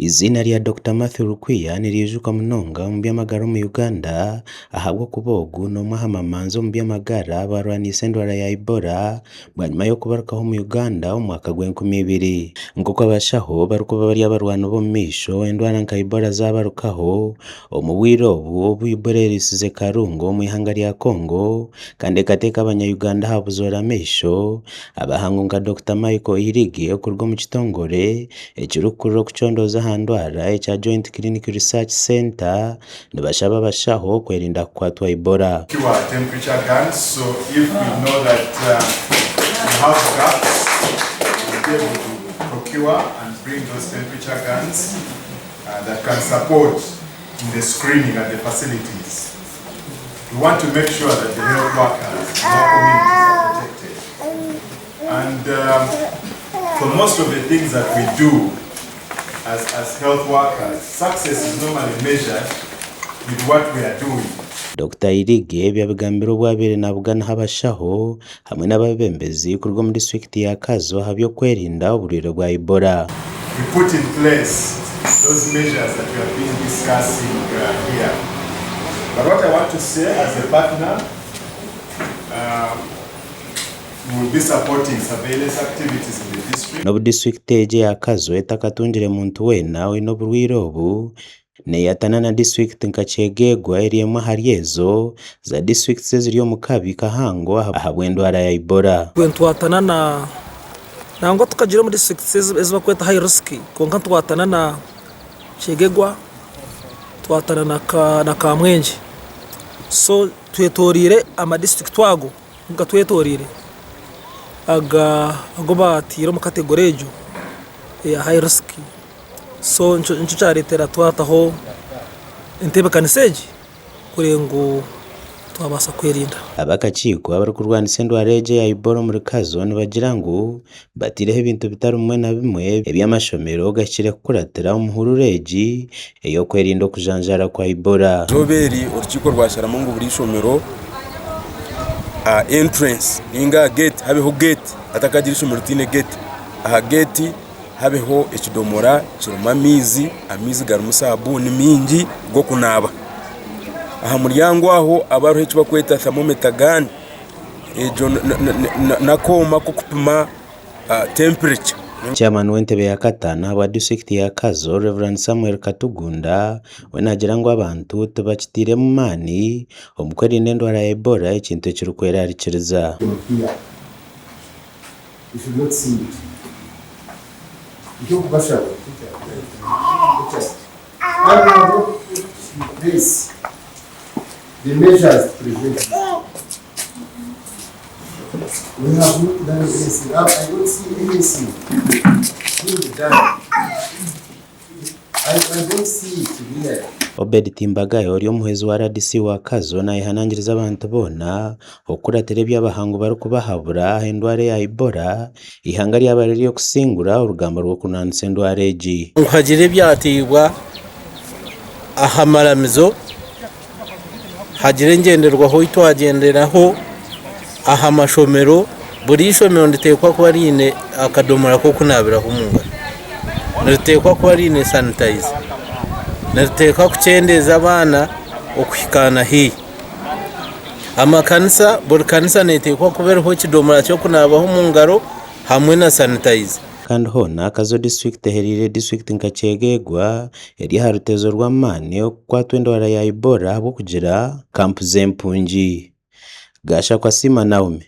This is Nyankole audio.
Eiziina rya Dokita Mathew Lukwiya niriijukwa munonga omu by'amagara omu Uganda ahabw'okuba ogu n'omwe aha mamanzi omu by'amagara abaarwaniise endwara ya Ebola bwanyima y'okubarukaho omu Uganda omu mwaka gw'enkumi ibiri. Nk'oku abashaho barikuba bari abarwani b'omu maisho endwara nka Ebola zaabarukaho, omu bwire obu obu Ebola eriisize Karungu omu ihanga rya Congo kandi ekateeka abanya Uganda aha buzoora maisho, abahangu nka Dokita Michael Irigi okuruga omu kitongore ekirikukurira okucondooza aha ndwara ekya Joint Clinic Research Centre nibashaba abashaho kwerinda kukwatwa Ebola. Procure temperature guns so if we know that we have gaps we will be able to procure and bring those temperature guns that can support in the screening at the facilities. We want to make sure that the health workers in our communities are protected. And for most of the things that we do as, as health workers, success is normally measured with what we are doing. Dokita Irigi ebi abigambire obu abaire nabuganaho abashaho hamwe n'abebembezi kuruga omu disiturikiti ya Kazo aha by'okwerinda oburwaire bwa Ebola. We put in place those measures that we have been discussing here. But what I want to say as a partner, we will be supporting surveillance activities in the district. N'obu disiturikiti egi eya Kazo etakatungire muntu weena oine oburwaire obu, neeyatana na disiturikiti nka Kyegegwa eri emwe ahari ezo za disiturikiti eziri omu kabi kahango ahabw'endwara ya Ebola. Itwe nitwatana na nangwa tukagira omu disiturikiti ezi barikweta high risk kwonka nitwatana na Kyegegwa, twatana na Kamwengye so twetoreire amadisiturikiti ago. Gatwetoreire aga agu baataire omu category egyo eya high risk so nikyo kyareetera twataho entebeekanisa egi kureba ngu twabaasa kwerinda. Ab'akakiiko abarikurwanisa endwara egi eya Ebola omuri Kazo nibagira ngu bataireho ebintu bitari bimwe na bimwe ebi amashomero gahikire kukuratira omu hururu egi ey'okwerinda okujanjaara kwa Ebola. Eizooba eri orukiiko rwasharamu ngu buri ishomero aha entrance ninga aha gate habeho gate hatakagira ishomero ritaine gate. Aha gate habeho ekidomora kirimu amaizi, amaizi garimu sabuuni mingi g'okunaaba. Aha muryango aho habe hariho eki barikweta thermometer gun. Egyo n'akooma k'okupima temperature. Chairman w'entebe ya kataano ahabwa disiturikiti ya Kazo, Rev. Samuel Katugunda we naagira ngu abantu tibakitairemu maani omu kwerinda endwara ya Ebola ekintu ekirikwerarikiriza. The measures to prevent it. We have not done anything. I don't see anything being done. I, I don't see it really. Obed Timbagayo ori omuhwezi wa rdc wa Kazo nayehanangiriza abantu boona okukuratira ebi abahangu barikubahabura aha endwara eya Ebola, eihanga ryaba riri ery'okusingura orugamba rw'okurwanisa endwara egi. Ngu hagire ebyateibwa aha maramizo, hagire engyenderwaho ei twagyenderaho aha mashomero, buri ishomero niriteekwa kuba riine akadomora k'okunaabiraho omu ngaro, niriteekwa kuba riine sanitayiza, niriteekwa kukyendeeza abaana okuhikaana haihi. Amakanisa, buri kanisa neeteekwa kuba eriho ekidomora ky'okunaabaho omu ngaro hamwe na sanitayiza. Kandi hoona Kazo disiturikiti ehereire disiturikiti nka Kyegegwa eri aha rutezo rw'amaani okukwatwa endwara ya Ebola ahabw'okugira kampu z'empungi. Gashakwa Siima Naomi.